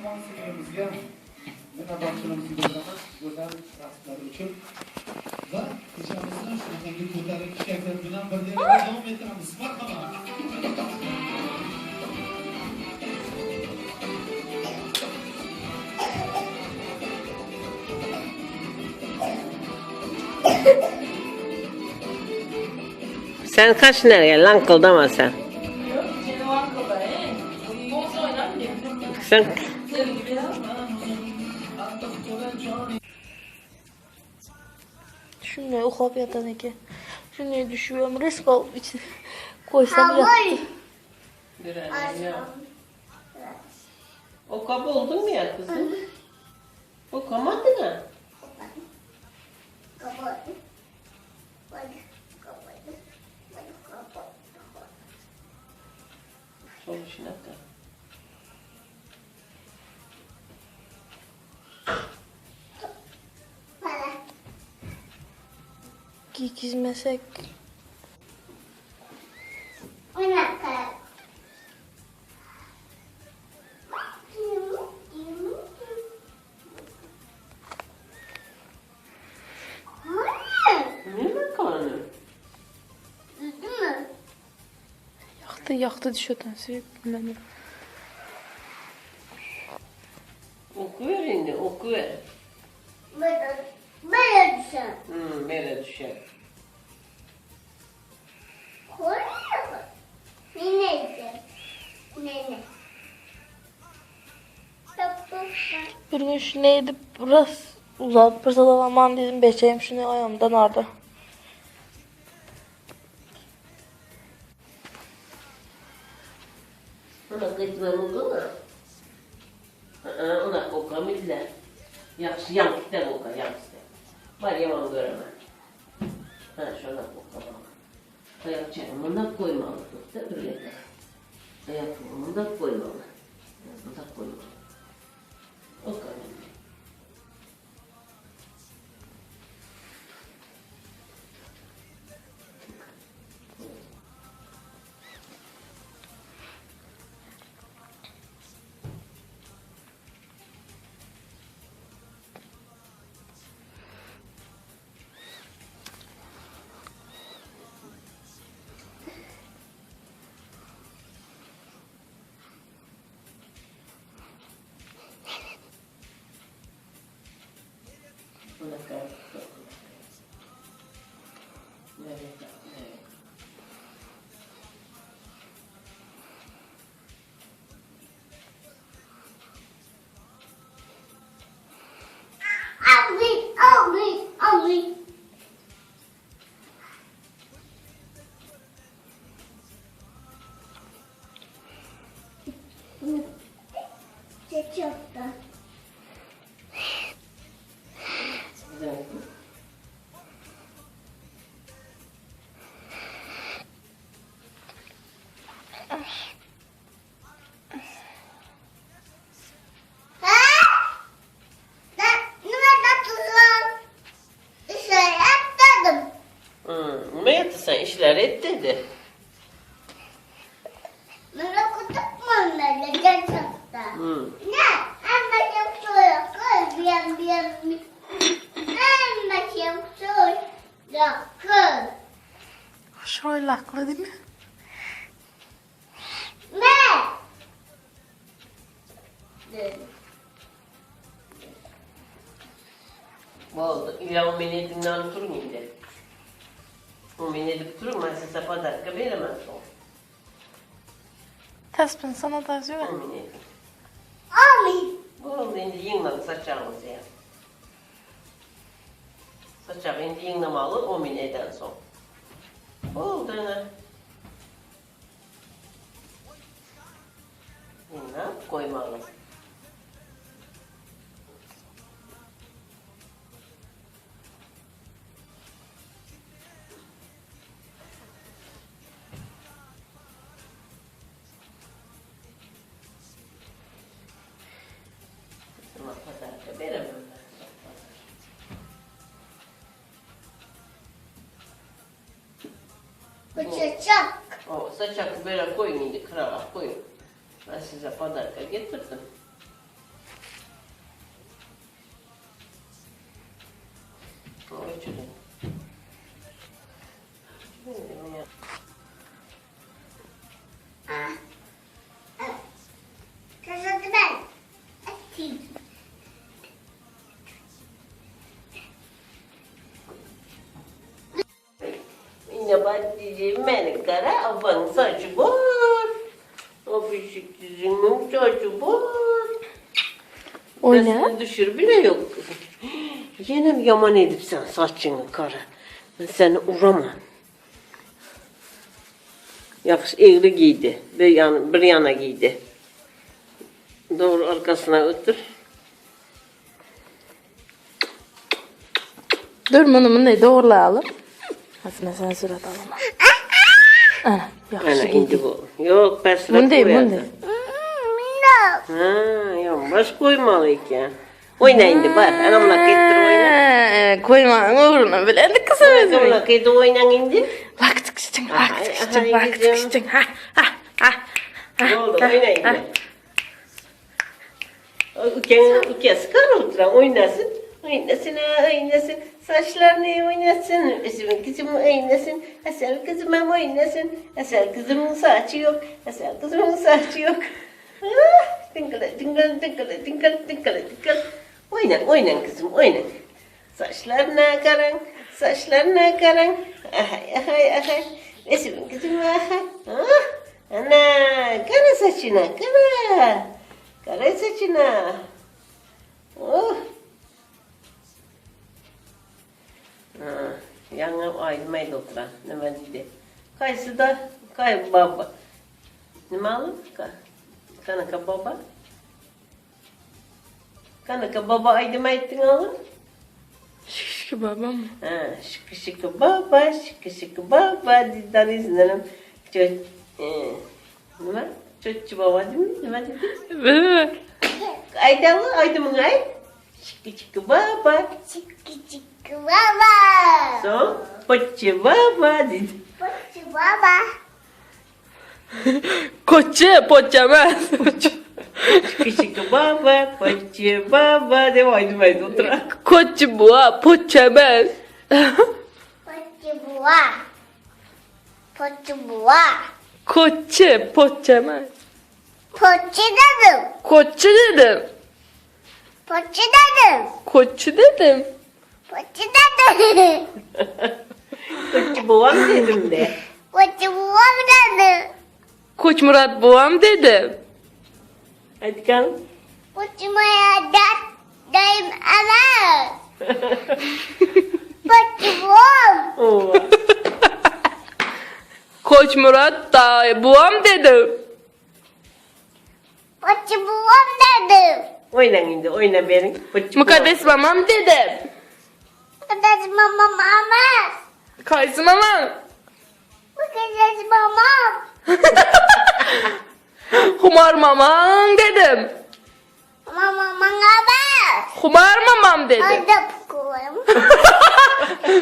Mehribon singlimizga minnatdorchiligimizni bildiramiz go'zal raqslari uchun va kechamizni shunaqangi ko'tarinki kayfiyat bilan birgalikda davom ettiramiz. Marhamat. Sen kaç nereye lankıldama sen. Sen Şunday uxlab yatan ekan. Shunday düşüyorum. Risk alıp içine koysam yattı. Bir annem ya. O kaba oldun mu ya kızım? O kamadın ha. Sol işine kal. Giygizmasak. Ne bakalım? Yoqdi, yoqdi düşüyordan sevib bilmadim. Okuver indi, okuver. Böyle düşün. Böyle düşer. Koruyor. Nene. Nene. Bir gün shunday deb rost uzatib bir salaman dedim bechayim shunday oyog'imdan ardi. Ona gitmem okula. Aa, ona okamiller. Yaxşı, yan kitap oka, yan kitap. Var yaman göremem. Ha, şuna okamam. Ayak çarmına koymalı. Da öyle de. Ayak da koymalı. Da koymalı. Oka. Ona kay. Evet, evet. Abi, abi, abi. Çocukta. Güzel. Ha? Ben nima tutulan işler yaptım. Nime yaptı sen? İşler et dedi. Bana kutupmam ben gerçekten. Ne? Ama çok soğuk. Bir bir Ama çok soğuk. Chiroyli aqli deymi? Ne? Oldu. İlla o menedinden durun indi. O menedip durun. Ben size podarka veremem son. Təsbin sana da yazıyor. O menedi. Abi. Oldu indi yığmalı saçağımızı ya. Saçağı indi yığnamalı o meneden son. Oldu ne? Yığnap koymalı. Ama podarka veremem ben son podarka. Uçacak. O saçak böyle koyun indi kırarak koyun. Ben size podarka getirdim. Öçürin. Ine diýjegim meniň gara apaň saçy bar. Apişik diziniň saçy bar. Oýna. Sesini düşür bile yok. Yenem yaman edip sen saçını kara. Ben seni uramam. Yaxşı eğri giydi. Bir, yan, bir yana giydi. Doğru arkasına otur. Dur bunu bunu doğrulayalım. Aslında sen surat alama. Ana, Ana yaxşı indi giydi. bu. Yok ben sıra Bunu değil, bunu koyardım. değil. Ha, yavaş koymalı iken. Oyna indi bak. Anamla kettir oyna. Ee, Koyma uğruna bile. Hadi kısa özür. Anamla kettir oynan indi. Laktık şıçın, Ay, laktık ay, şıçın, laktık kızım. şıçın. Ha, ha, ha. Ne oldu? Oyna indi. Uken, ukesi kar oturan oynasın. Oynasın, ha, oynasın. Saçlarını oynasın. Üzümün kızım oynasın. Asel kızım hem oynasın. Asel kızımın saçı yok. Asel kızımın saçı yok. Ah, Tınkılı, tınkılı, tınkılı, tınkılı, tınkılı, tınkılı. Oyna, oyna kızım, oyna. Saçlarına karan, saçlarına karan. Ahay, ahay, ahay. Üzümün kızım, ahay. Ah, ana, kara saçına, kara. Kara saçına. Oh. Ha, yana ayrılmaydı oturan. Ne dedi? Kayısı da kay baba. Ne alın? Kanaka baba. Kanaka baba aydın ettin alın. Şık babam. Ha, şıkı şıkı baba, şıkı şıkı baba didan izlerim. Çö, e, ne? Çöççü baba değil mi? Ne dedi? Evet. Aydalı, aydımın ay. Şıkı şıkı baba. Çıkı çıkı baba. Son, poççu baba dedi. Poçu baba. Koçu, poçamaz. Şıkı şıkı baba, poççu baba de aydım aydı otura. Koçu buğa, poçamaz. Poçu buğa. Poçu buğa. Koçu, poçamaz. Poçu dedim. Koçu dedim. Poçu dedim. Koçu dedim. Poçu dedim. Poççu babam dedim de. Poçu buğa dedim. Koç Murat buam dedim. Hadi kalın. Poçu maya da dayım ana. Poçu buğa. Oo. Koç Murat da buam dedim. Poçu buğa dedim. Oynan indi, oyna benim. Poççu babam. Mukaddes mamam dedim. Mukaddes mamam ama. Kaysı mamam. Mukaddes mamam. Humar mamam dedim. Mama mama bak. Humar mamam dedim. Orada koyalım.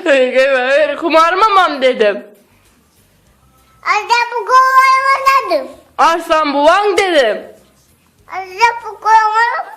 Hayır, Humar mamam dedim. Orada bu koyalım dedim. Arslan buam dedim. Orada bu koyalım.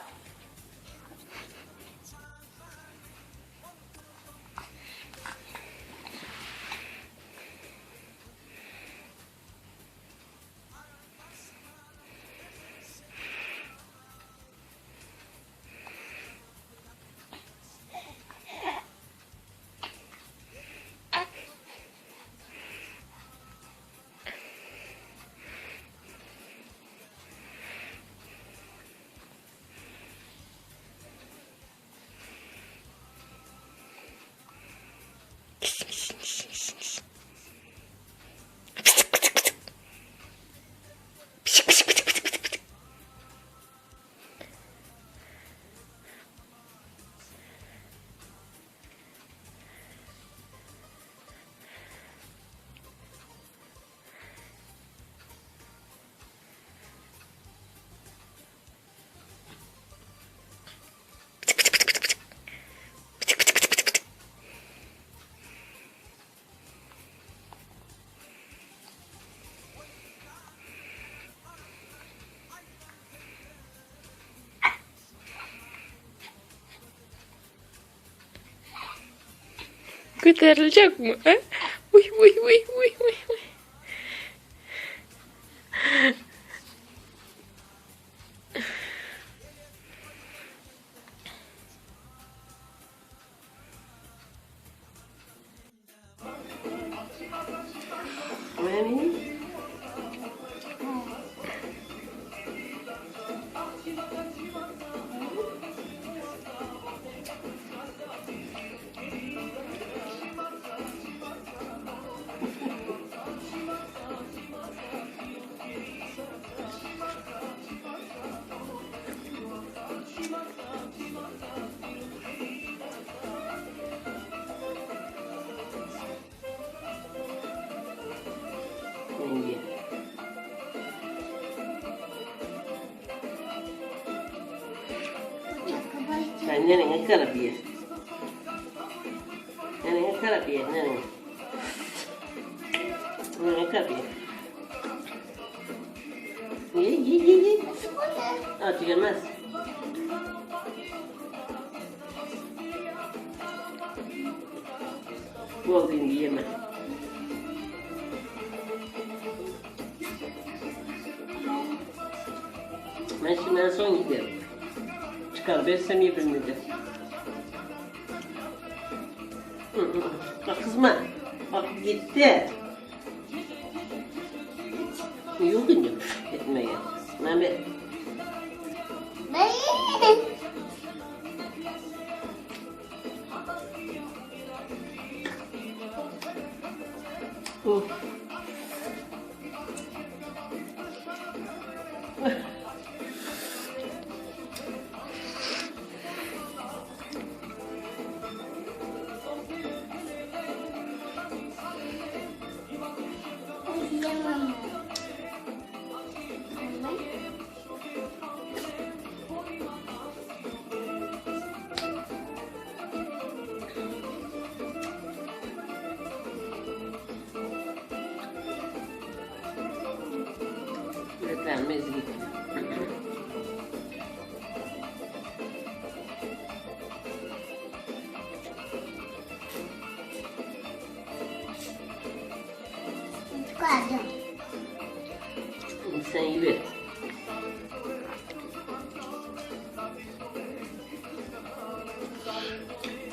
Göteriljekmi? E? Uy uy uy uy uy uy. Mami. Mengi. Sen nereye karabiye? Nereye karabiye? Nereye? Nereye karabiye? Ye ye ye ye. Artık yemez. Bol gün yeme. Ben şimdi en son giderim. Çıkar versem yerim de. Hı hı. Bak kızma. Bak gitti. Yok indi etmeye. Mehmet. Ben Of. yiyemem. Üretlenmez gitti. Çıkardım. Sen iyi ver.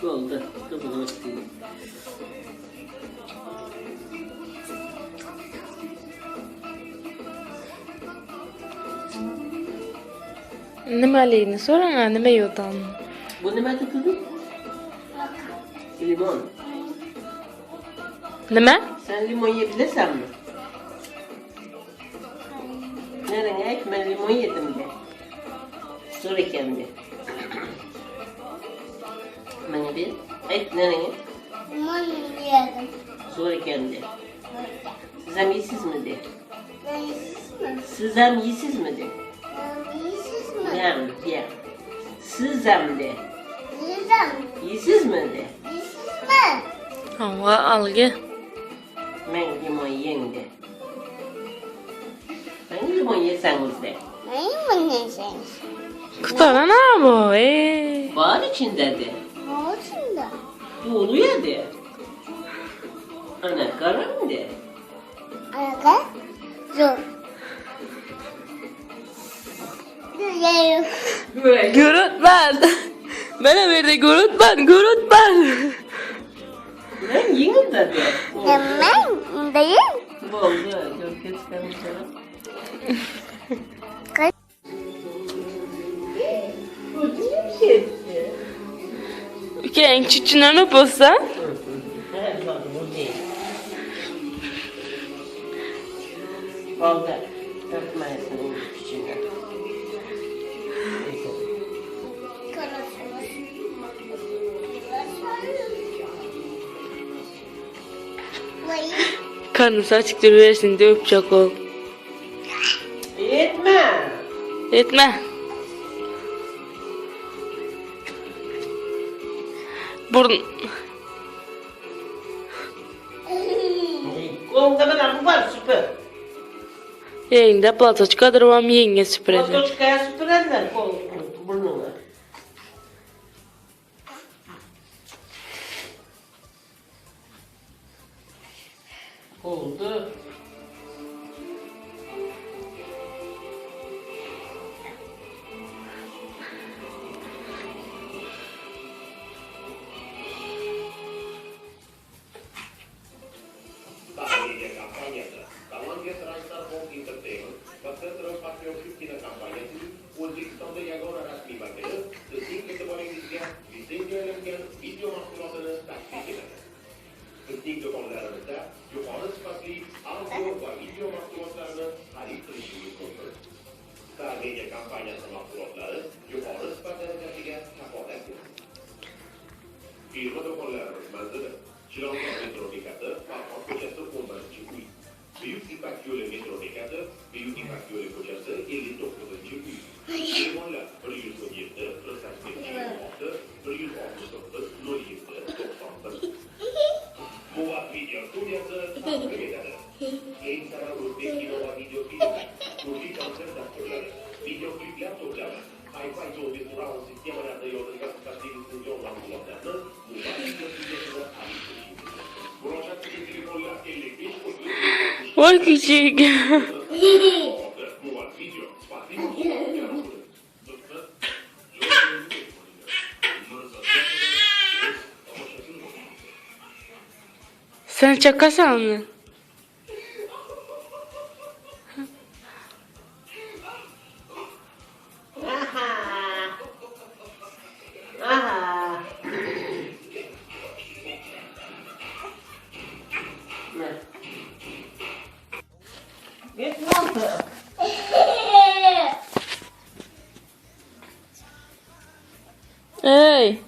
Oldu. Kızım istedim. Nimaligini so'rama, nima yo'talni. Bu nima kızım? Limon. Nima? Sen limon yiyebilirsen mi? Nereye ek? Ben limon yedim de. Dur ekem de. Bana bir et nereye? Limon yedim. Zor ekem de. Sizem yiysiz mi de? Ben yiyesiz mi? Sizem yiysiz mi de? Ben yiyesiz mi? Yem yem. Sizem de. Yiyeceğim. Yiysiz mi de? Yiyesiz mi? Hawa algy. Ben limon yiyen de. Ben limon yeseniz de. Ben limon yiyeceğim. Kutaran ha bu. Ey. Var içinde de. Ne olsun da? Dolu ya de. Ana karım de. Arka. Zor. Dur yiyorum. Görüntmen. Ben haberde görüntmen, görüntmen. Ben yiyin de de. Hemen değil. Boldu. Görke çıkarmışlar. Kaç? Uken çiçinini bolsa. Evet, bak, bu değil. Oldu. Öpmeyesin küçüğüne. Vay. Karnısı açıktır versin de öpecek ol. Etme. Etme. Burun. Kolunda ben bu var süpür. Yengde platoçkadır vam yenge süpürecek. Platoçkaya süpürerler kol burnuna. Voy küçük. Sen çakasan mı? Aha. Aha. Ne? Git ne oldu? Ey.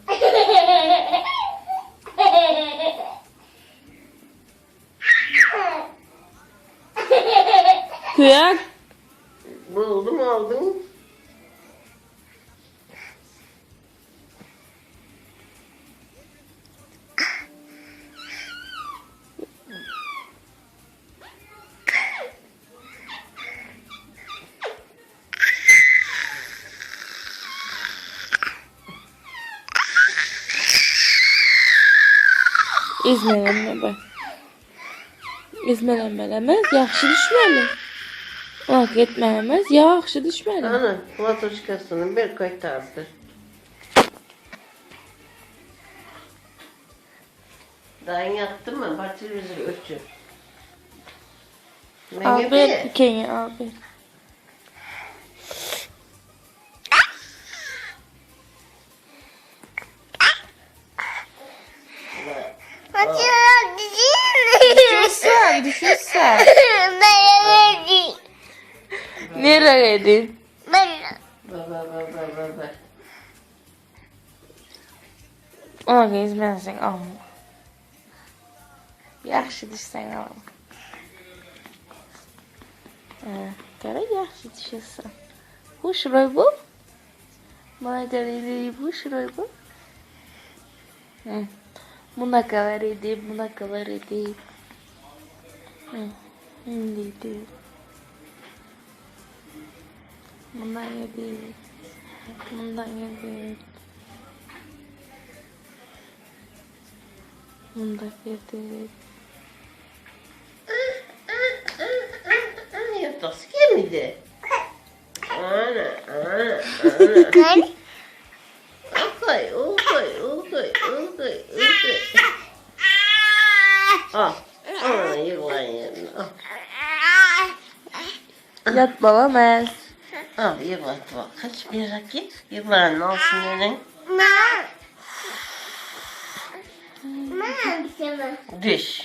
Kıyak. Buldum aldım. İzmələnmə bak. İzmələnmələməz, yaxşı düşməli. Lak etmələməz, yaxşı düşməli. Ana latoşkasını bir koytardı. Dayın yattı mı? Bak televizyon ötüyor. Abi, Menge Kenya abi. Düşürsen, düşürsen. Nereye edin? Baba baba baba. Ona gezməzsən, alma. Yaxşı düşsən, alma. Hə, gərək yaxşı düşəsən. Huş roy bu. Bana gəlir, huş roy bu. Hə. Buna kadar edib, buna kadar edib. Hə, indi edib. Bundan edib. Bundan edib. Bundan edib. Yatası gelmedi. Ana ana ana. Okay, okay, okay, okay, okay. Ah, ana yılan yerine. Ah, Yat balamaz. ah yılan bak. Kaç bir rakip yılan olsun yerine. Düş.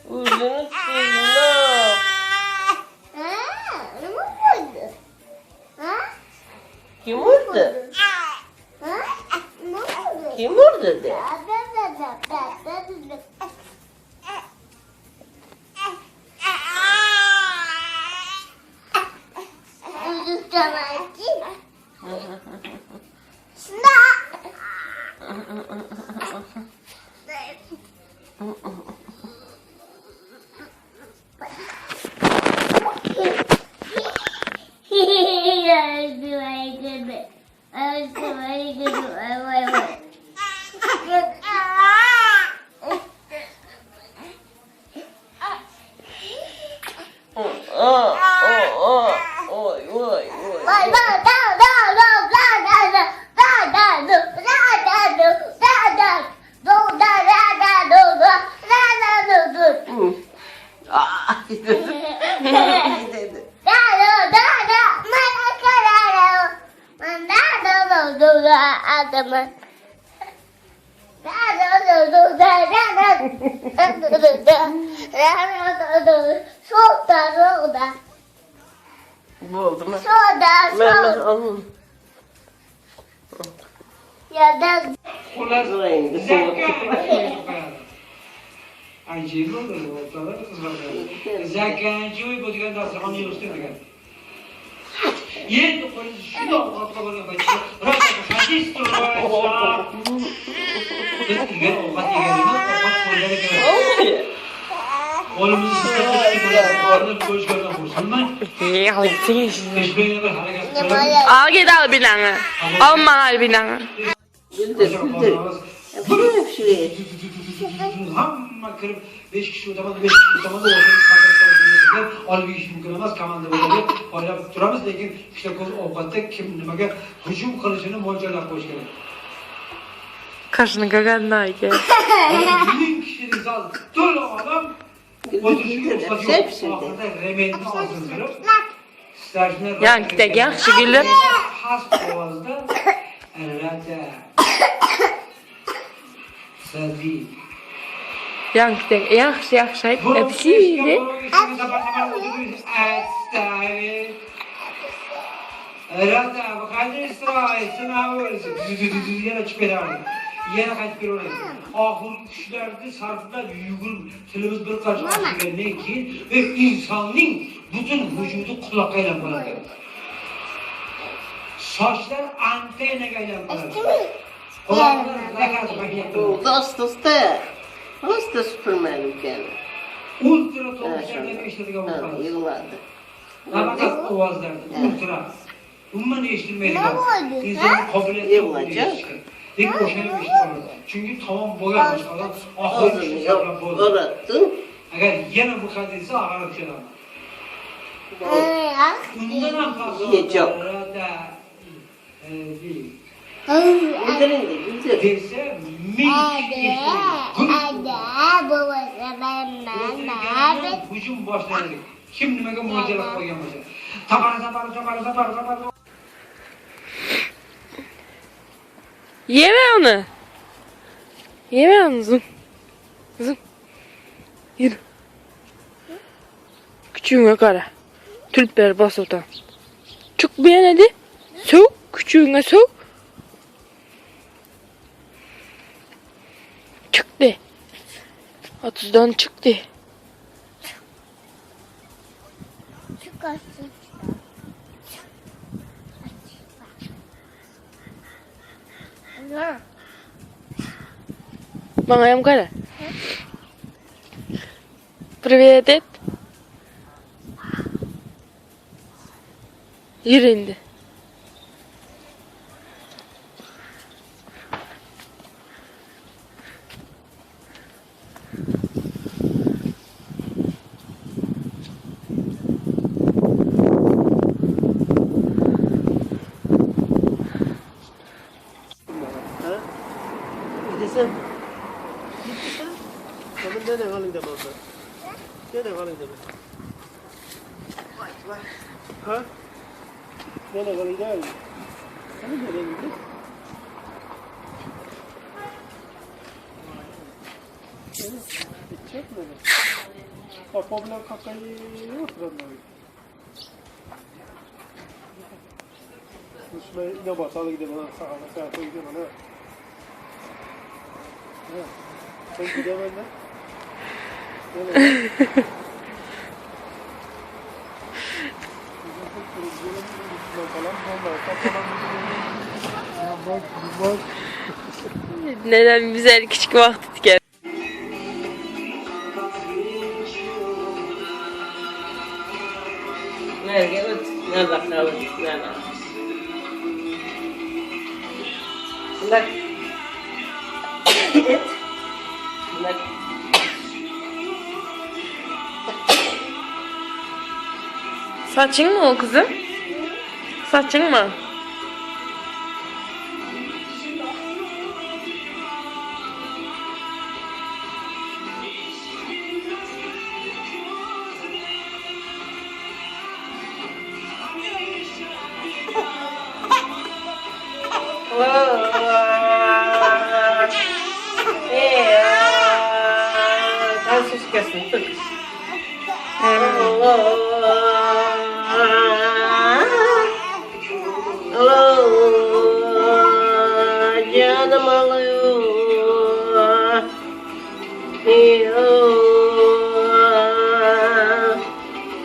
Uzun suyunu. Kim vurdu? Kim vurdu de? Oh, oh, oh, oy, oy, oy. Hı. Aa, dedi. Dedi. Bu oldu mu? Mehmet alın. Xullas, Burayı zakka Ajib bo'ldi, zakkanchi uy bo'lgan dasturxon yig'ishtirdik. Endi qo'lingizni shundoq ovqatga borgan paytingizda rosa hadis turib Biz ilgari ovqat yegan emas, ovqat qo'llarga keladi. Qo'limizni siltab ko'rishgandan xursandman. Hech bir harakat qilamiz. Al git Albina'nı. Alma Albina'nı. Güldür, güldür. Hepşire, hepşire. Hamma kirib 5 kishi o'taman, 5 kishi o'taman, o'rtaga olib yeyish mumkin emas, komanda bo'ladi, poylab turamiz, lekin ikkita ko'z ovqatda kim nimaga hujum qilishini mo'ljallab qo'yish kerak. Kaşını gaganına ki. 1000 kishilik zal to'la odam Güldür, o'tirishga güldür. ruxsat yo'q. Hepsinde. Oxirida remenni osiltirib, sizlarni Yankidagi yaxshi gulib. Past ovozda Rada Sadi Yankidagi yaxshi yaxshi ayt. Hepsini. Yana chiqib ketardi. Yana qaytib kelaveradi. Oxirgi kuchlarni sarflab yugurib, tilimiz bir qarich ochilgandan keyin va insonning butun vujudi quloqqa aylanib qolar ekan. Sochlar antennaga aylanib qolar. Quloqlar rakat rakat. Oldu asta asta. Asta süpürmelim kendini. Ultra Ha, tovushlardan eshitadigan bo'lib Ha, qoladi. yığladı. Nafaqat ovozlarni, ultra. Umuman eshitilmaydigan. Nima bo'ldi, Insonning qobiliyati yo'q Yig'lajak. eshitishga. Lekin o'shani ham eshitib oladi. Chunki tamom bo'lgan boshqalar oxirgi Ağzını kuchni yok, sarflab bo'ldi. orattın. Agar yana bu qad etsa ag'arib tushadi. Undan ham past Yeyecek. ovozlarda, e, Güldür indi, güldür. desa ming kishi eshitadi. O'tirganidan hujum boshlanadi. Kim nimaga mo'ljallab qo'ygan bo'lsa. Tapara tapara tapara tapara tapara Yeme onu. Yeme onu Zun. Zun. Yürü. Küçüğüne kara. Tülper bas otan. Çık bir yana hadi. Soğuk. Küçüğüne soğuk. Çık de. 30'dan çık de. Bana yam kara. Привет et. Yürü indi. Ha? Gidesen. Gitsen. Tamam nereye kalın demem ben. Nereye kalın demem. Ha? Nereye kalın demem. Sen nereye gittin? Gidecek mi? Papa bilen kakayı oturanlar. Şuna ne basalı gidelim lan sağa sağa gidelim lan. Sen gidemedin lan. Neden güzel küçük vakit geldi. Nerede öt, ne bakalım, ne bak. Bak. Et. Bak. Saçın mı o kızım? Saçın mı? Sen sus kesin, tık. Allah canım alıyor.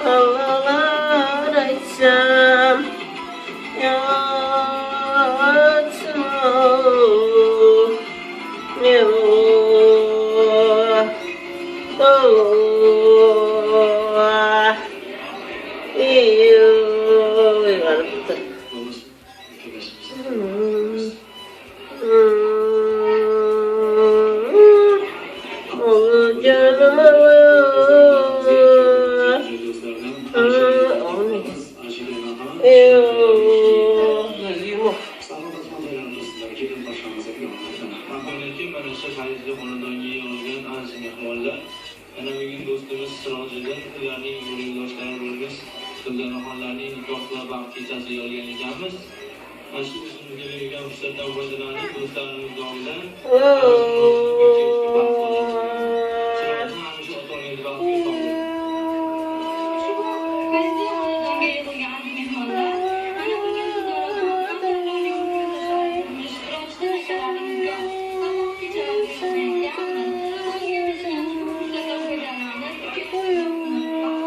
Allah Allah açsam. Canım Gözü yumuk. Mana shu fayzli xonadonga yig'ilgan aziz mehmonlar, mana bugun do'stimiz Sirojiddin ularning umr yo'ldoshlari bo'lgan Guljonaxonlarning nikoh va baxt kechasiga olgan ekanmiz. Mana shu o'zimizga berilgan fursatdan foydalanib, do'stlarimiz nomidan Sirojiddin ana shu ota-onangiz baxtiga sog'lik. Ushbu fayzli xonadonga yig'ilgan aziz mehmonlar, mana bugun Dildoraxon ularning Sirojiddin akalarimizga baxt kechalari yoqmayotganmiz. O'zimizga berilgan ushbu fursatdan foydalanib, baxt doim baxtli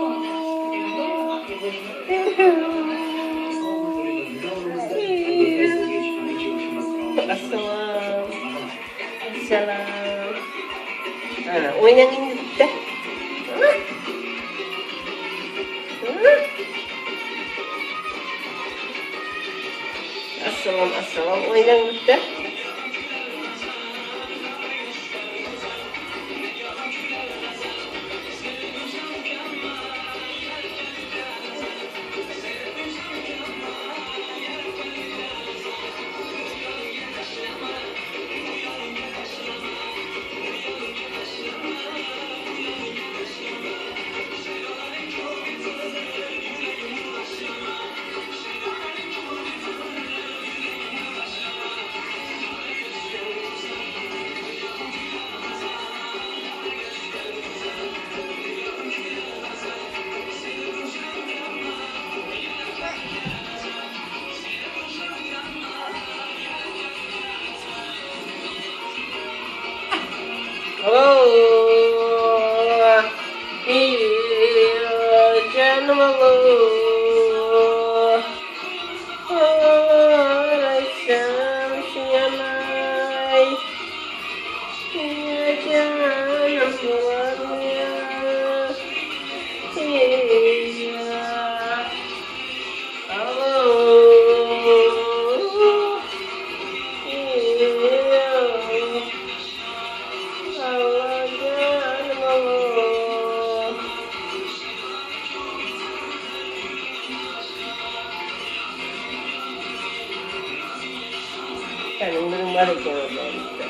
bo'ling. Assalom. Assalom. Ana, o'ynang endi bitta. Assalom, assalom. O'ynang bitta. Oh, canım Allah. Akşam yanay. Canım ya. Allah. Allah canım Allah. Benim benim var eken orada bitta.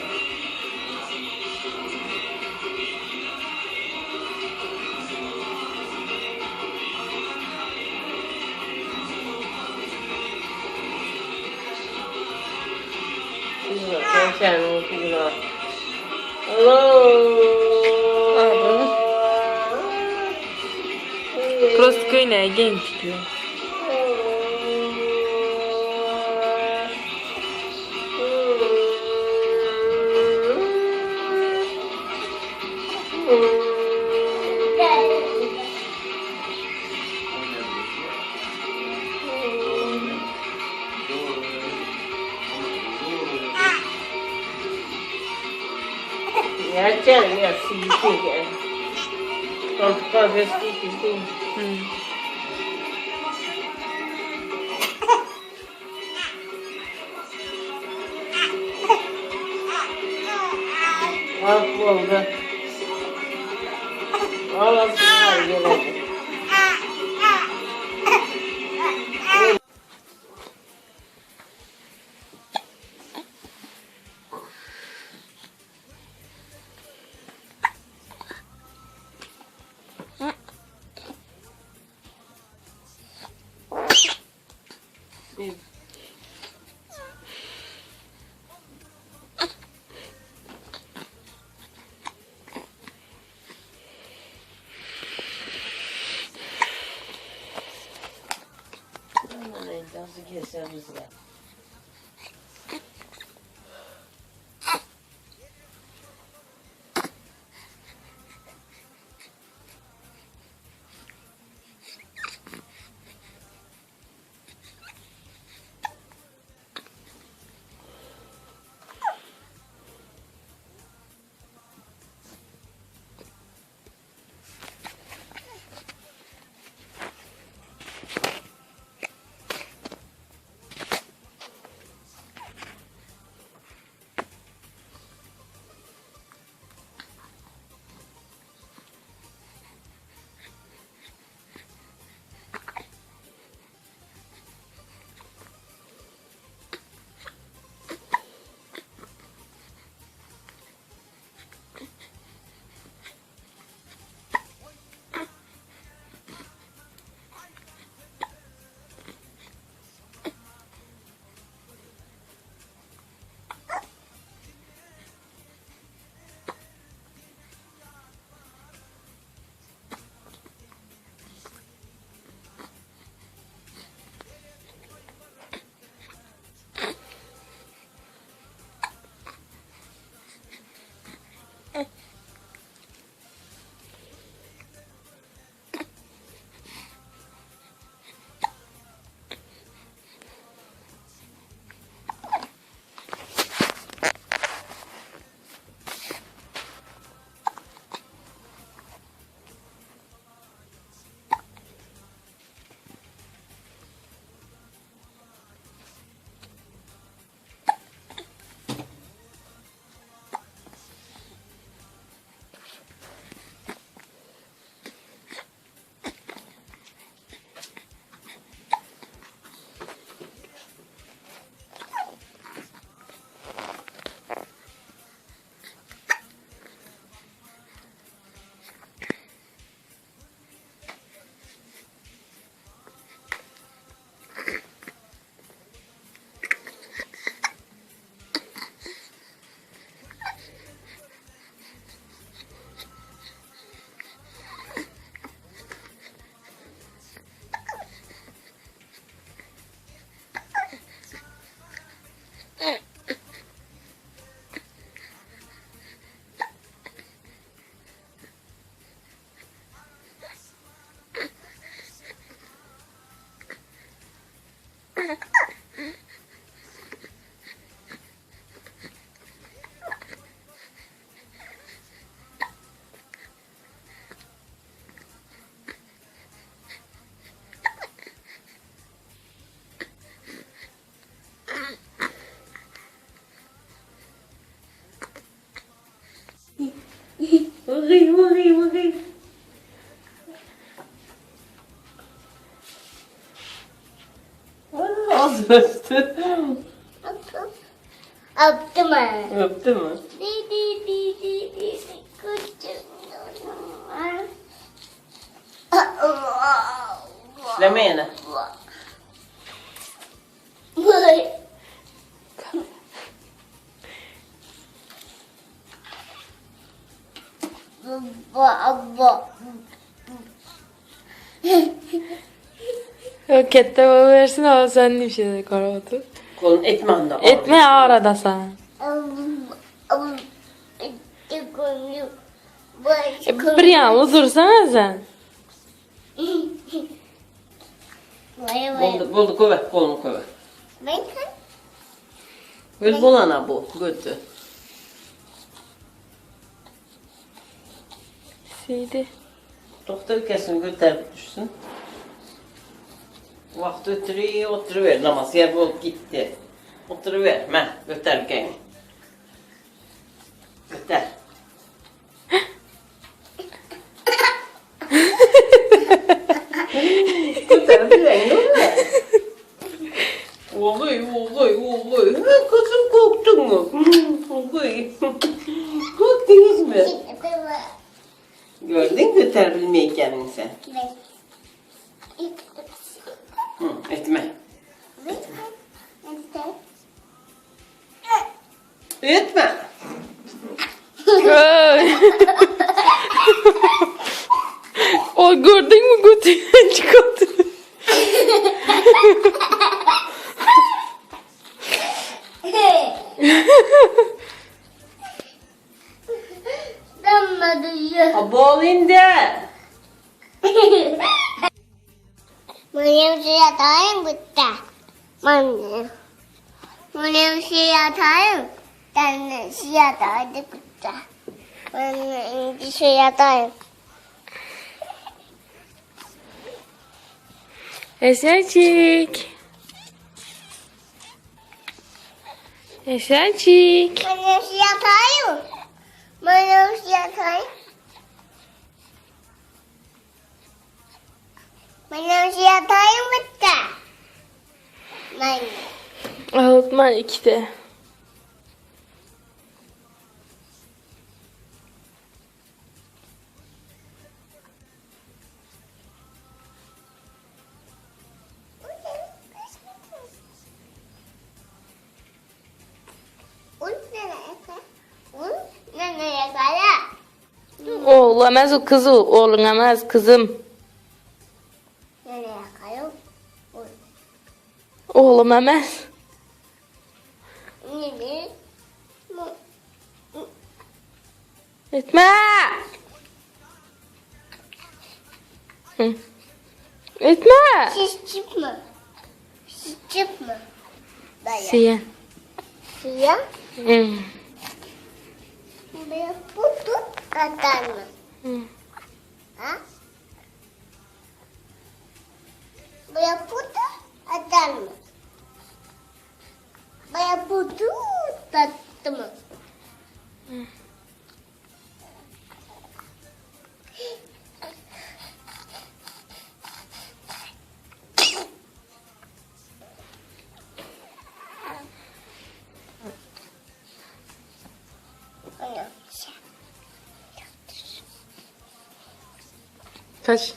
Sen kızlar. Allah. Просто köýnäge geýip Ya canım ya silsin ki. Koltuk kafesi silsin. Al oldu. Al al al gel hadi. Nasıl kesemiz ya? Vıgıy vıgıy vıgıy. Az öptü. Öptü mü? Öptü mü? Di di di di di İşleme yine. Ketde versin ama sen bir şey karabatı. Kolun etme anda. Etme arada sana. E, bir yanlı dursana sen. Boldu, boldu kove, kolunu kove. Göz bolana bu, götü. Seydi. Doktor kesin götür düşsün. Vakti ötürü oturuver namaz yer bolup gitti. Oturuver, meh, götür kendini. Götür. Götür bir rengi Oğuy, oğuy, oğuy. Kızım korktun mu? Oğuy. Korktunuz mu? Gördün götür bilmeyi kendini sen. Hı, etme. Etme. O gördün mü götünden çıkarttı. Bol indi. Benim siyatayım bitti. Anne. Benim siyatayım. Ben siyatayım bitti. Ben siyatayım. Esencik. Esencik. Benim siyatayım. Benim siyatayım. Benim siyatayım bitti. Ben. Ağlatma ikide. Oğul emez o kızı, oğlun emez kızım. Oğlum emez. Etme. Hı. Etme. Siz çıkma. Siz çıkma. Siyah. Siyah. Hı. Bir putu atar mı? Hı. Ha? Bir putu atar mı? Bir putu attı mı? Kaç?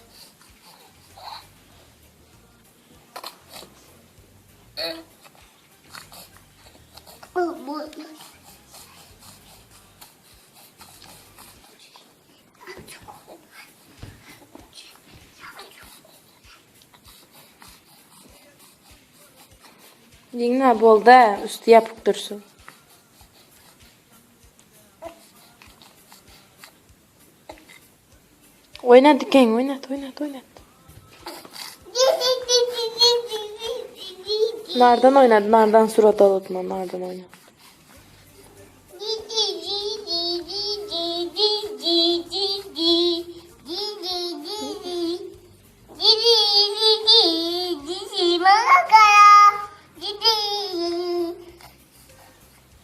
Bu, bu. Yine bolda üstü yapık dursun. Oynat diken oynat oynat oynat. Nardan oynat nardan surat alıtma nardan oynat.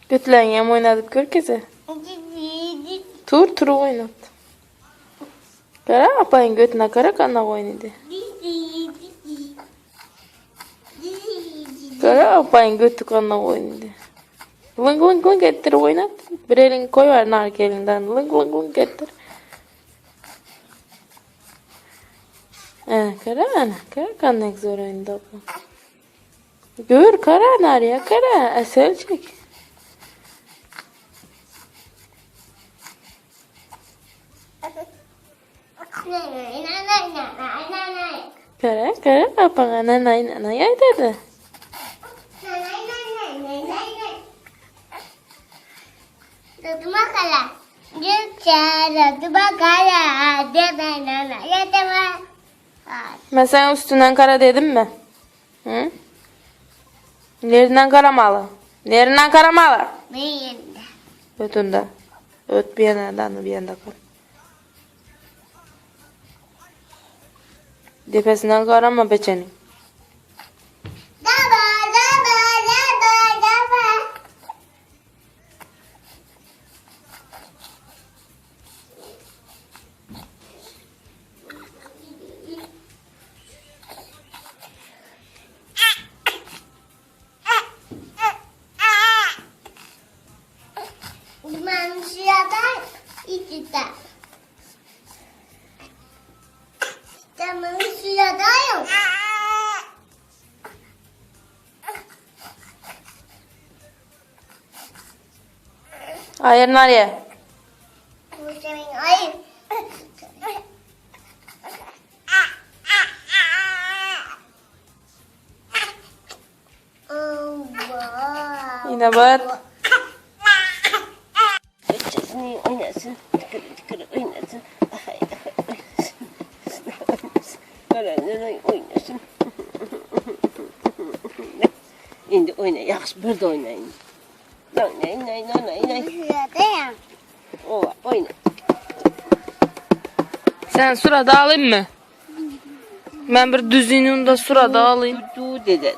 Götülen yem oynadık gör kızı. Tur turu oynat. Gara apaýyň götüne gara gana goýnady. Gara apaýyň götü gana goýnady. Lyň lyň lyň etdir oýnat. Bir eliňi koý bar narki eliňden. Lyň lyň lyň etdir. He, kara ana, kara kandak zor oýnady abla. Gör kara narya kara, asel çek. Kara kara apaňa nanay nanay aýdady. Men saňa üstünden kara dedimmi? Hı? Nerinden karamaly? Nerinden karamaly? Ötünde. Öt bir ýandan, bir ýanda kar. Depesinden garama beçeni. Daba, daba, daba, daba. Aýyr Narýa. Inabat. Ötjesini oýnasyn, tükür tükür oýnasyn. Ahay ahay oýnasyn. Oýnasyn. Görenler oýnasyn. Indi oýna, ýagşy bir de oýna indi. Oýna, oýna, oýna, oýna. Owa, oýna. Sen surada alayım mı? Men bir düzünün de surada alayım. Du dedi.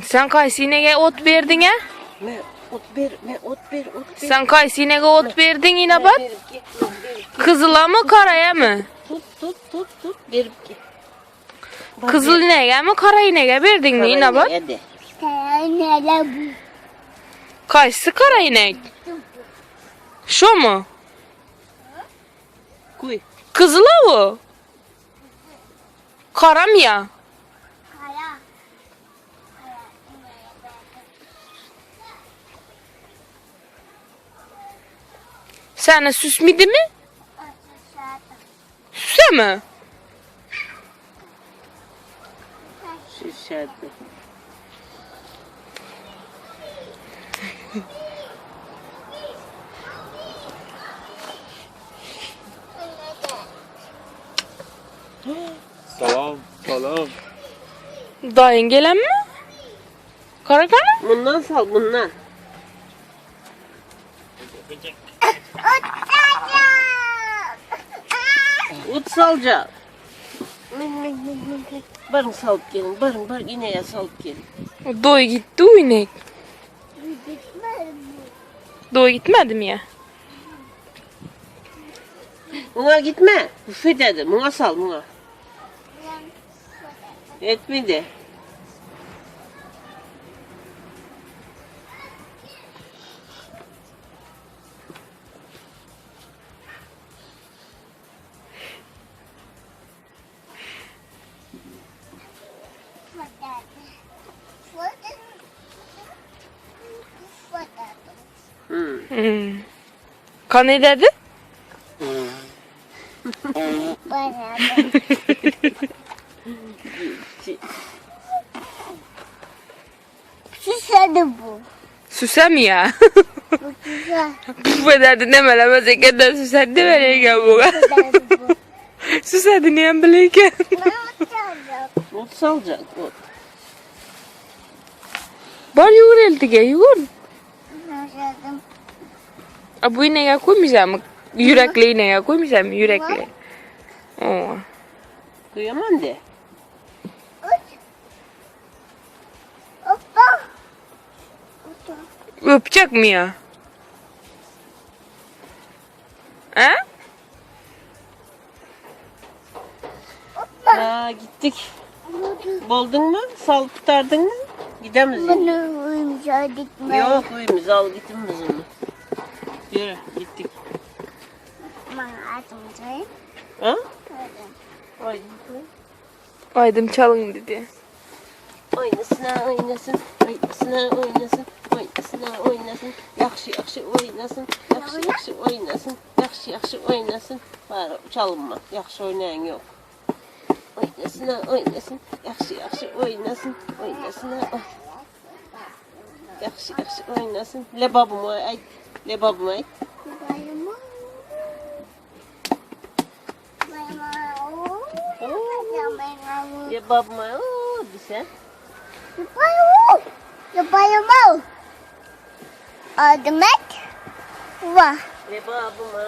Sen kaýsy inege ot berdiň ä? Men ot ber, men ot ber, ot ber. Sen kaýsy inege ot berdiň Inabat? Berip git, berip git. Kyzylamy, garaýamy? Tut, tut, tut, tut, berip git. Kyzyl inegemi, gara inege berdiňmi Inabat? Kaýsy gara inek? Şomy? Kuý. Kyzyl-a bu. Garam ýa? Seni süsmidimi? Süsemi? Süsedi. Salam, salam. Daýyň gelenmi? Gara gana? Mundan sal, mundan. Ot saljak. Min, min, min, min, min. Baryň salyp geliň, baryň, baryň, inege salyp geliň. Doý gitdi o inek. Doý gitmedimi ýa? Muňa gitme, büfet edi, muňa sal, muňa. Etmedi. Hmm. Kan ededi? Süsedi bu. Süsemi ya? Bu süse. Puf ederdi nemelemez ekenden süserdi demeli bu. bu. Süserdi niye bileyken? Ot salacak, ot. Bar yugur eltige yugur. A bu ineğe koymayacağım mı? Yürekli ineğe koymayacağım mı? Yürekli. Oo. Kıyamam de. Öpjekmi ýa? He? Ha, gittik. Boldun mu? Sal tutardın mı? Gidemiz. Bunu uyumuşadık mı? Yok uyumuz al gitimiz onu. Yürü gittik. Bana atmayacağım. Ha? Ay. Aýdym çalyň dedi. Oynasın oynasın, oynasın oynasın, oynasın oynasın, yaxşı yaxşı oynasın, yaxşı yaxşı oynasın, yaxşı yaxşı oynasın. Bari çalınma, yaxşı oynayan yok. Oynasın oynasın, yaxşı yaxşı oynasın, oynasın yaxşı yaxşı oynasın. Lebabımı ayt, lebabımı ayt. Bayımı. Bayımı. Lebabımı ooo desen. Bayımı. Bayımı. Adımak. Va. Lebabımı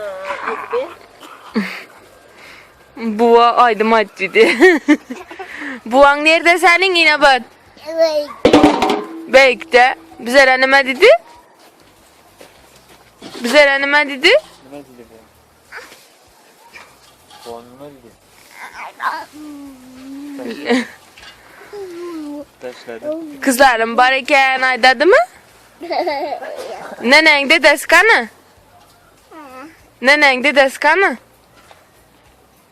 ayt be. Buva aýdym aýt dedi. Buvaň nerde seniň Inabat? Evet. Beýikde. Bizlere nime dedi? Bizlere nime dedi? Nima dedi bu? Bu nima dedi? Tashladi. Kızlarım bar eken aýdady mı? Neneň dedesi kany? Neneň dedesi kany?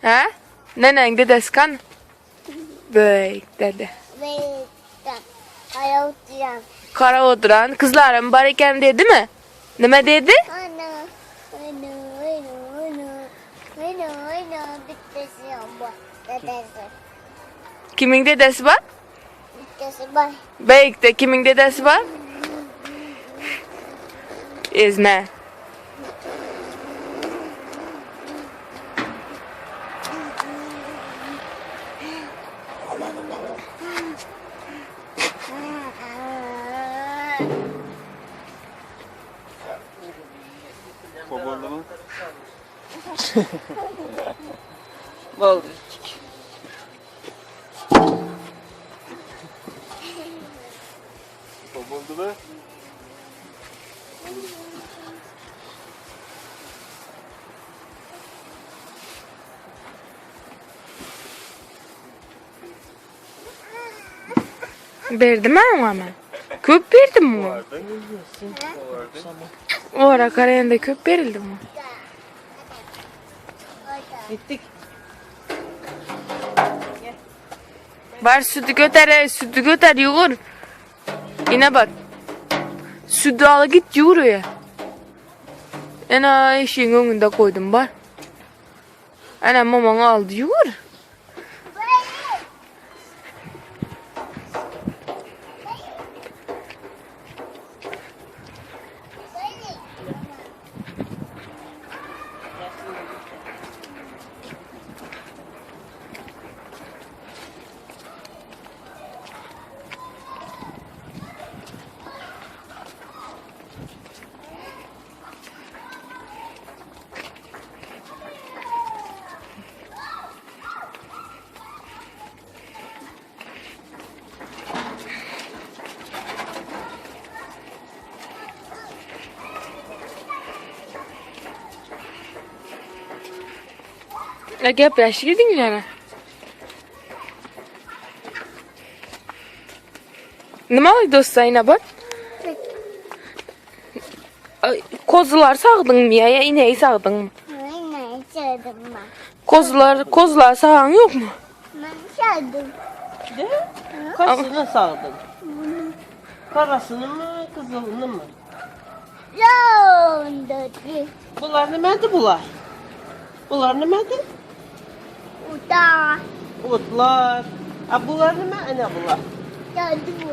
Hä? Neneň dedesi kany? Beýik dede. Kara oturan. Kara oturan kızlarım bar eken dedi mi? Nime dedi? Ana. Ana. Ana. Ana. Ana. Ana. Bittesi bu. Dedesi. Kimiň dedesi bar? Bittesi var. Beýikde kimiň dedesi bar? Ezme. Ko'p bo'ldimi? Boldy gittik. Ko'p bo'ldimi? Berdim ha oňa men. Köp berdim oňa. Ora garaýanda köp berildi oňa. Gittik. Bar südü göter, ey, südü göter ýugur. Ine bak. Südü al git ýugur öýe. Ene eşigiň öňünde goýdum bar. Ene mamaň aldy ýugur. Gepleşik diňläne. Nima dost Zaynabot? Kozular sagdyňmy ýa ýa ineği sagdyňmy? Ben sevdim ben. Kozular, kozular sagan ýokmy? Ben sevdim. De? Kaçını sağdın? Karasını mı, kızılını mı? Yolundaki Bunlar nimədir bunlar? Bunlar nimədir? uda Otlar. Ha bunlar nimə? Ana bunlar. geldi bu.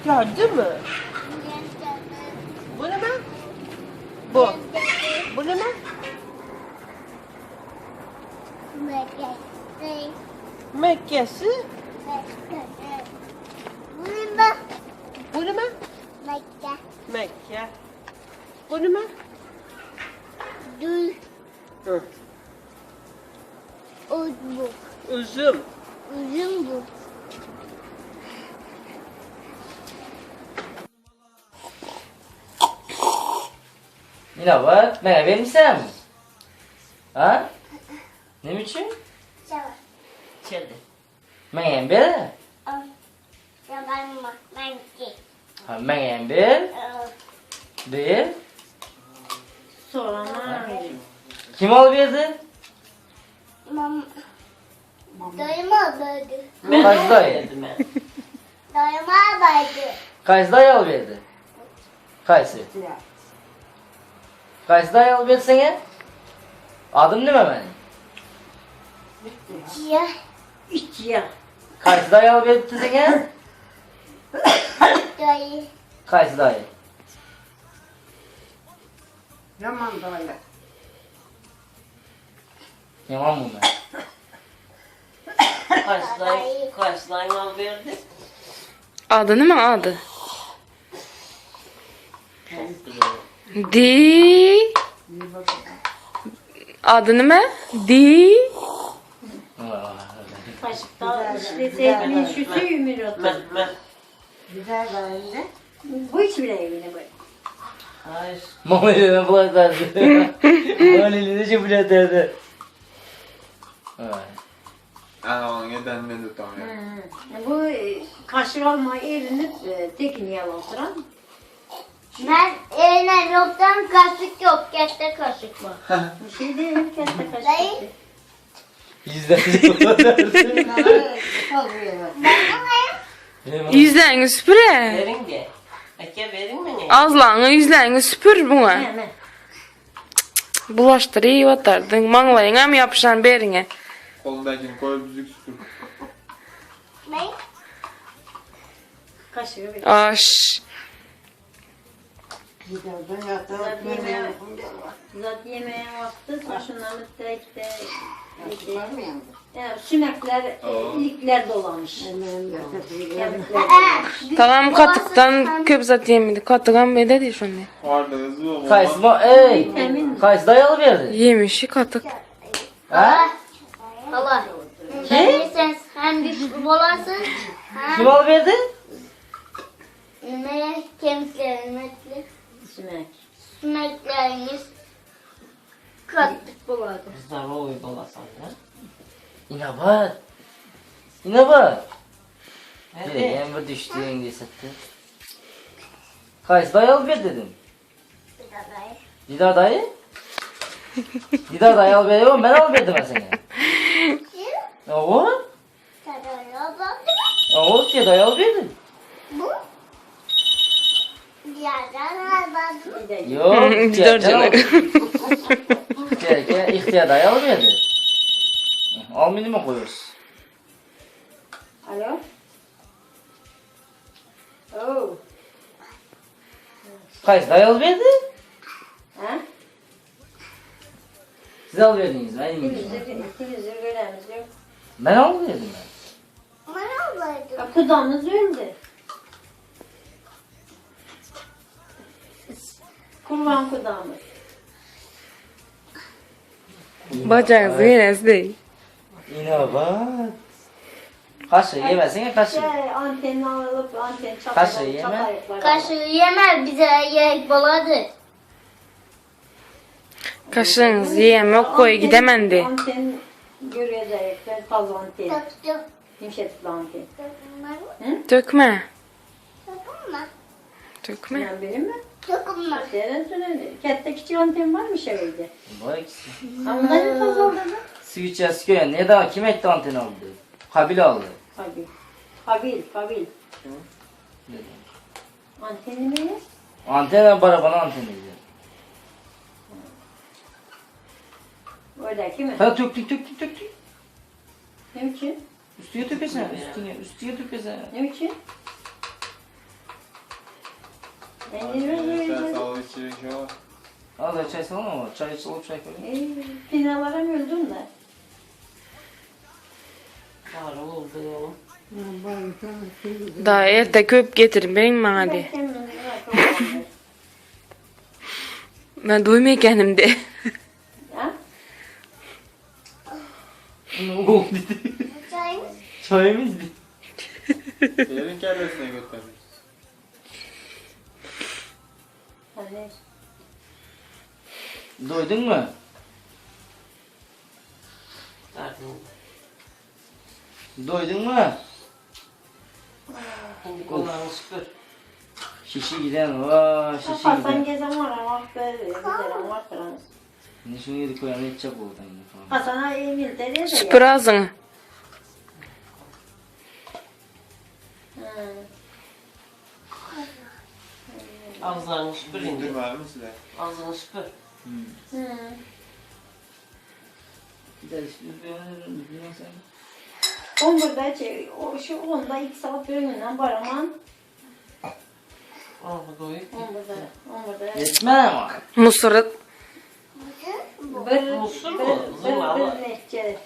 Gördü mü? Bu nimə? Bu. Bu nimə? Məkkəsi. Bu nimə? Mekke. Məkkə. Bu nimə? Dül. Hı. Uzbu. Üzüm. Uzun bu. Inobat, maňa bermisämi? Ha? Neme üçin? Çaba. Çeldi. Maňa hem ber. Yalan menki. Ha, maňa hem ber. Ber. Sorana. Kim alyp berdi? Mam. Dayım aldı. Qaysi dayı? Dayım aldı. Qaysi dayı alyp berdi? Qaysi? Qaysi dayı alyp berdi saňa? Adym nime meniň? Çiğ. Içiyor. Qaysi dayı alyp beripdi saňa? Dayı. Qaysi dayı? Yaman dayı. Yaman mı ben? Kaç dayı, kaç dayı al verdi? Ady nime ady? Di. Ady nime? Di. Kaşıkta işleseydin şu suyu Meh meh. Güzel dayı. Bu hiç bile evine bu. Hayır. Molly'ne bulaştırdı. Molly'ne bulaştırdı. Ana onuň edenini men-de tanýan. Bu e, kaşık alma erinip e, tekin yalan oturan. Ben eline yoktan kaşık yok. Keste kaşık var. Bir şey değil, keste kaşık. Dayı. Yüzlerini bulaştırdı. Ýüzleňi süpür-ä. Verin de. Eke verin mi ne? Azlaňy ýüzleňi süpür buňa. Hemen. Bulaşdyr iýip atardyň. Maňlaýyňam ýapyşan beriňe. Golundakini koyup düzük süpür. Ne? Kaşığı bir. Aş. Zat yemeğe, zat yemeğe vakti şundan tek de Ya, sümekler, e, ilikler dolamış. Kemikler. Tagam katykdan köp zat ýemedi. Katygam ededi şony. Varda yazıyor. Qaysi mo ey? Qaysi dayı alyp berdi? Ýemişi katyk. Ha? Allah. Ben sen hem güçlü olasın hem Kim alyp berdi? ne kemikleriniz, Sümek. sümekleriniz katlık buladı. Здоровый bolasan ya. Inobat. Inobat. Hadi. Hem bir düşdüň diýsetdi. Qaysi dayı alyp berdi dedim. Didar dayı? Didar dayı alyp berdi, men alyp berdim ben saňa. Owa? Owa, Didar dayı alyp berdi. Bu diğerden almadım. Ýok, Didar Didar jana. Ýa, Ihtiyar dayı alyp berdi. Al meni mi koyuyoruz? Alo. Oo. Qaysi dayı alyp berdi? Ha? Siz alyp berdiňiz, men ýemedim. Televizör, televizör görenimiz yok. Men alyp berdim ben. Ben almadım. Kudamız öldü. Kurban kudamız. Bajagyňyzy ýenesi deý. Inobat. Kaşygy ýemesiňe kaşygy. Şey, antenini alıp anten çatı, Kaşığı yeme. çatayıklar. Kaşığı yeme bize yemek buladı. Kaşygyňyzy ýemok goý gidemendi. Anten görecekler fazla anten. Döktüm. Yumuşatıklı anten. Dokunma mı? Dökme. Dokunma. Dökme. Ben benim mi? Dokunma. Seren söyledi. Kette küçük anten varmış evde. Bu ikisi. Ama ne fazla oldu? Suw içesi köýen. Ne daha kim etdi anten aldy? Kabil aldy. Kabil. Kabil, kabil. Dedi. Anteni mi? Anten barabana anten dedi. Oradaki mi? Ha töktük töktük töktük. Ne için? Üstüne tökesen, üstüne, üstüne tökesen. Ne için? Ben Çay ne sağlık içecek şey var. Al da çay salma ama çay salıp çay koy. Ee, Binalara mı öldün de? Var oldu oğlum. Daýy erte köp getiriň beriň maňa diý. Men doýma ekenim de. Ha? Oğlum dedi. Çay mı? Çay mı dedi? Yerin kellesine götürmüş. Hadi. Doýduňmy? Doýduňmy? Indi gulagyňy süpür. Şişi giden, wa, şişi Hasan giden. gezen var ama böyle giderim var falan. Indi şunu yedik koýan etjek boldy indi. Hasan'a Emil de Süpür ağzını. Agzlaryňy süpür indi. Durmalymy sizler? Agzyňy süpür. On birde şey, o şu onda iki saat bir öňünden baraman. Agzy doýup. On birde, on birde. Ýetmän ama. Musury Bir, Musul bir, mu? bir, Zıngı bir neçe.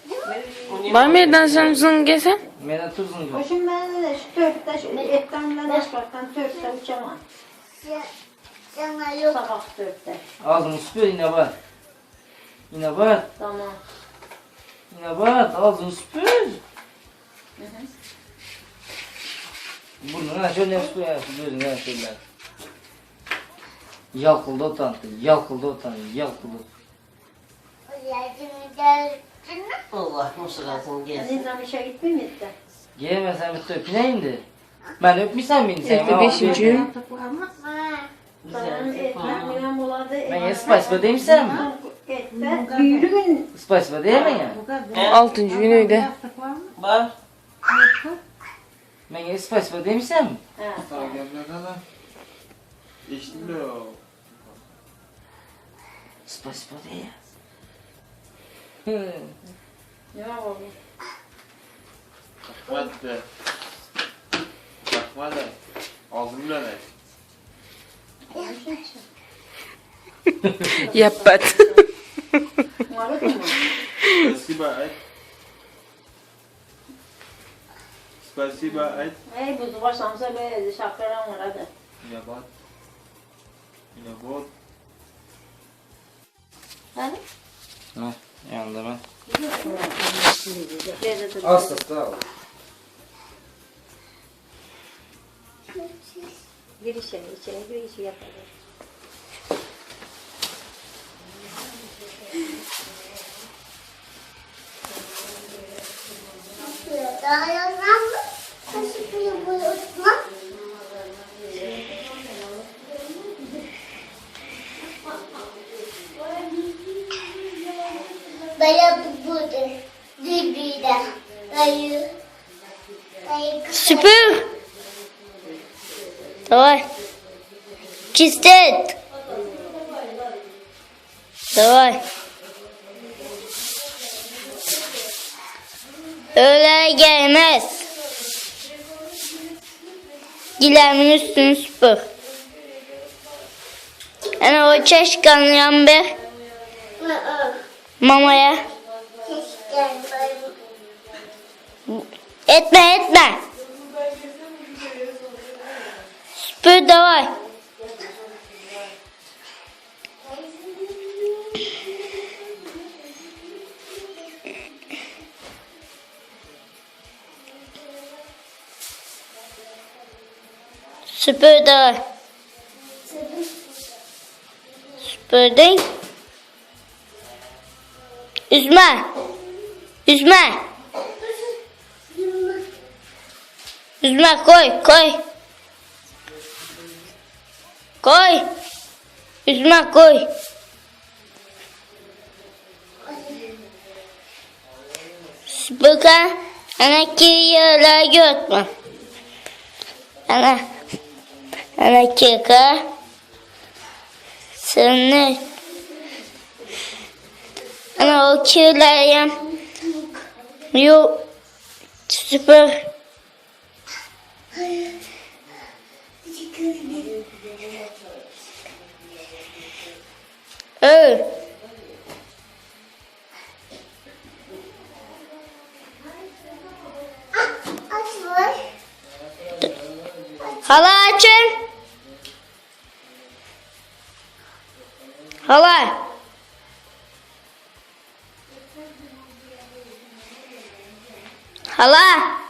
Bir, Bar merdan sen zıng gesen? Menden tuzun o şimdi ben de şu dörtte, şu etten ben asfalttan dörtte uçamam. Sana yok. Sabah dörtte. Ağzını süpür yine bak. Yine bak. Tamam. Yine bak ağzını süpür. Burnuna şöyle süpür ya gözüne şöyle. Yalkıldı utandı, yalkıldı utandı, yalkıldı. Allah musur ağzını gelsin. Nizam işe gitmiyor mu etti? Gelmesen bir öpüne indi. Ben öpmüşsem beni sen. Evde beşinci gün. Tamam, etmem, bilmem buladı. Ben ya spice demişsem mi? Etme, büyülü gün. Spice değil mi ya? Altıncı gün öyle. Bar. Ben ya spice demişsem mi? Ha. Sağ gelmeden lan. Eshitdinglar o. Spice değil ya. Ne oldu? Rahmat de. Rahmat de. Og'zim bilan ayt. Yapbat. Marut mu? Spasiba ayt. Spasiba ayt. Ey buzu başlamsa böyle şapkaran var hadi. Inabat. Inabat. Hadi. Ne? Yanında ben. Böyle dur. Az sağ ol. Gir içeri, içeri gir, içi yapalım. Süpür. Давай. Чистить. Давай. Öyle gelmez. Gilemin üstünü süpür. Yani o çeşkanlayan bir mamaya. Etme etme. Süpür давай. Süpür давай. Süpürdün. Üzme. Üzme. Üzme koy koy. Koy. Üzme koy. Süpürge ana kiryalar götme. Ana ana kirka seni ana o kirleri yo süpür. Öl. Hala açın. Hala. Hala.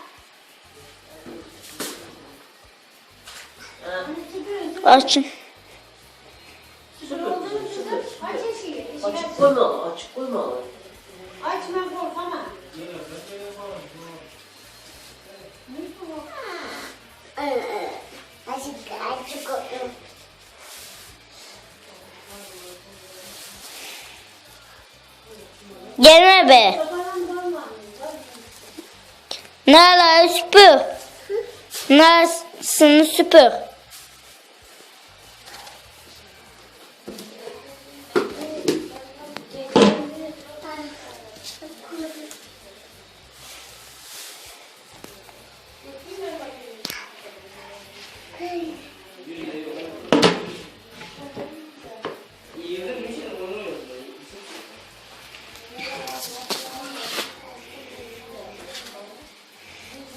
Açın. Gelme be. Nala süpür. Nasılsın süpür.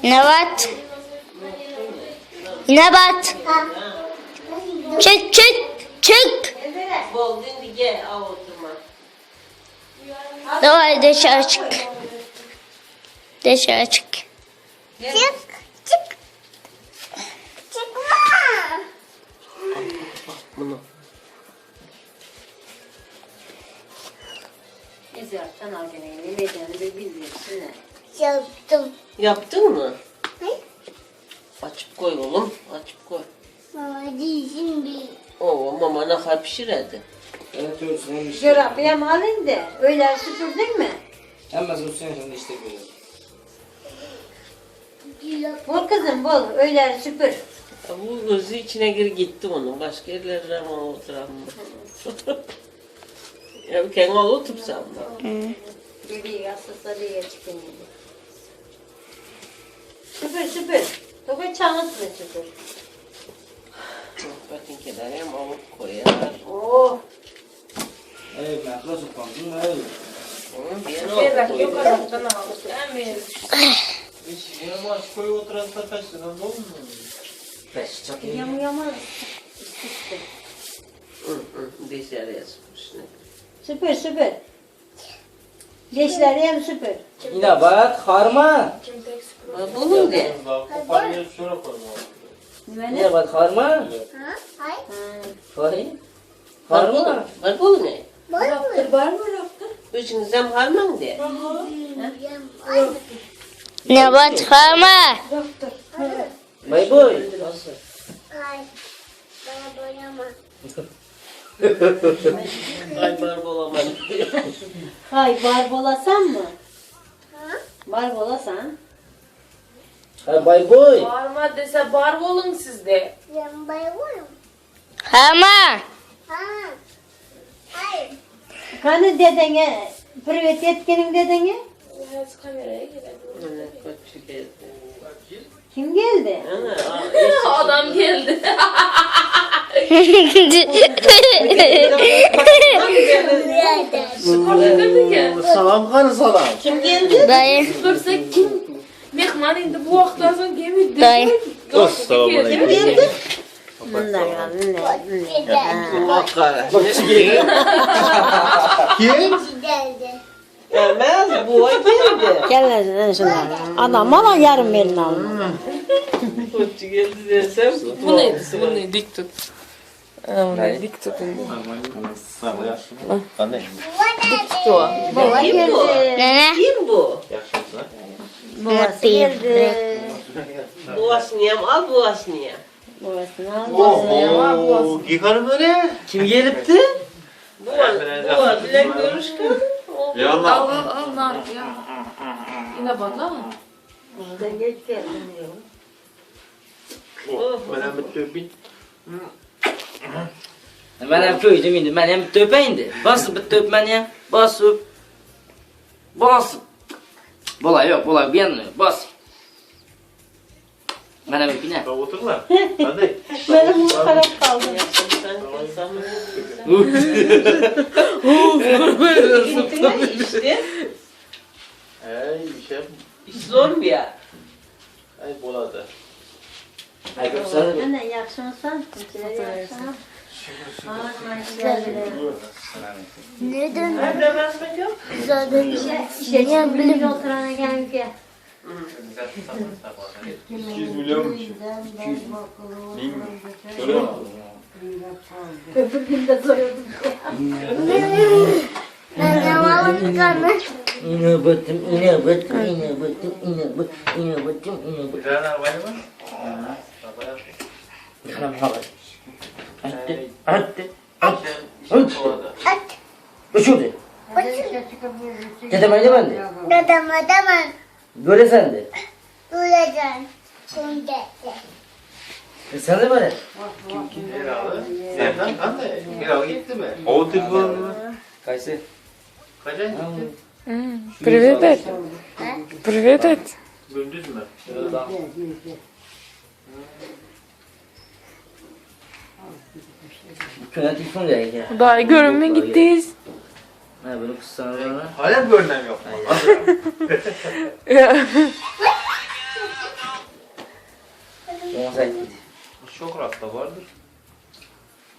Nevat. Nevat. Çık çık çık. Boldy indi gel al oturma. Davay dışarı çık. Dışarı çık. Çık çık. Çıkma. Bunu. Neyse yapsan al gene. Ne edeceğini bir bilmiyorsun ne. Yaptım. Yaptın mı? Ne? Açıp koy oğlum. Açıp koy. Mama diyeceğim bir. Oo mama ne kadar pişirdi. Evet ölsün hem işte. Çorabı al indi. Öyle süpürdün mü? Hemen ölsün hem de işte böyle. Bol kızım bol. Öyle süpür. Ya Bu gözü içine gir gitti onun. Başka yerlere ama oturan mı? ya bir kendi al oturup sen de. Bebeği hastası diye çıkın dedi. Süpür süpür. Toka çağırtma süpür. Bakın kenara hem alıp koyar. Oh. Evet ben nasıl kaldım evet. Onu bir yere alıp koyar. Eşiğine baş koy oturan kaç lira olmuyor mu? Beş çok iyi. Yam yamaz. Hı hı. Dışarıya sıkmış ne? Süpür süpür. Leşleri hem süpür. Yine bak harma. Ha, Bunun de. Koparmaya şöyle koyma. Nime Yine bak harma. Ha? Hayır. Hayır. Harma. Var bu ne? Var mı? Var mı raptır? Üçünüz hem harman de. Nevat harma. Bay boy. Hayır. Bana boyama. Ay barbolamam. Hay barbolasan mı? Ha? Barbolasan. Ha bay boy. Bağırma dese bar olun siz de. Ben bayılıyorum. Harma. Ha. Hayır. Kanı dedene, privet etkenin dedene. Biraz kameraya gelelim. Ana, koçu geldi. Kim geldi? Ana, aa, Adam geldi. Korkuturduk ya. Salam kanı salam. Kim geldi? Dayı. Görse kim? Mehman indi bu vaqtdan soň gelmedi. Dayı. Kim geldi? Kim? Geldi. Gelmez, bu ay geldi. Gel şuna. Adam ala yarım verin alma. Koçu geldi desem. Bu ne? Bu ne? Dik tut. Ha, bunu dik tut indi. Anne. Tut o. Baba Kim bu? geldi. Nene. Kim bu? Babası geldi. Buasını yem, al buasını yem. Babasını aldı. Oho, yıkarım öyle. Kim gelipti? Bu bu bilen görüş kadın. Ya Al al al nar ya. Yine bak ha. Ben geç geldim diyorum. Ben bir töpeyim. Ben hem köydüm indi. Ben hem töpe indi. Basıp bir töp ben ya. Basıp. Basıp. Bolay yok bolay bir yanına yok. Bas. Ben hem öpeyim. Tamam otur lan. Hadi. Benim bu taraf kaldı. İşte, Ey bir şey. iş zor mu ya? Ay boladı. Ay öpsene. Anne yakşınsan. Neden? Nerede basmak yok? Zaten İşe çıkıp oturana gelmiş. 200 milyon mu? 200 Görüyor musun? Öbür gün de soyuldum. Ben yamalım kanı. İne battım, ine battım, ine battım, ine battım, ine battım, ine battım. Bir tane arabayı mı? Kanam habar. Ötdi. Ötdi. Ötdi. At. Uçurdu. Dedem öyle bendi. Dedem adamım. Böyle sendi. Duracağım. Kundakta. E sen de böyle. Nereden? Qanday? Mirav gitdimi? O telefon. Qaysi? Qachon gitdi? Привет, et. Привет, et. Gündüzmi? Köne telefon gerek ya. Daha görünme gittiyiz. Ha bunu kutsana bana. Halen görünen yok. On sekiz. Çok rafta vardır.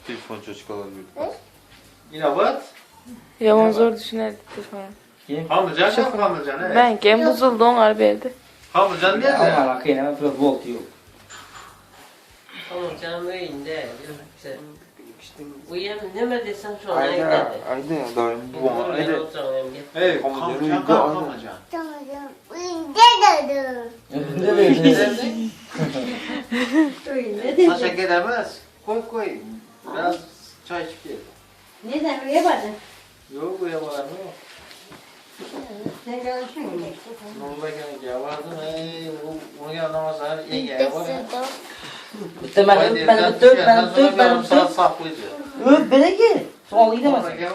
Telefon çocuklar bir. Yine Yaman zor düşünerdi telefonu. Hamlıcan, Hamlıcan, evet. Ben kim bozuldu onlar verdi. Hamlıcan nerede? Ama akıyla ben volt yok. Tamam canım öyünde. Uyuyam neme desem şuna giderdi. Ayda ya daim bu Ben oturayım gel. Hey, Hamlıcan, Hamlıcan. Tamam. Dedim. Öyle dedi. Saşa gelemez. Koy koy. Biraz çay içip gel. Neden uyuyamadın? Yok uyuyamadım yok. Sen gelmişsin mi? Nurla gel vardım. Ey, bu bunu anlamazsan iyi gel var. Bitti ben öp ben öp ben öp ben Yarım saat öp. saklayacağım. Öp beni ki. Soğan gidemez. Sonra gel.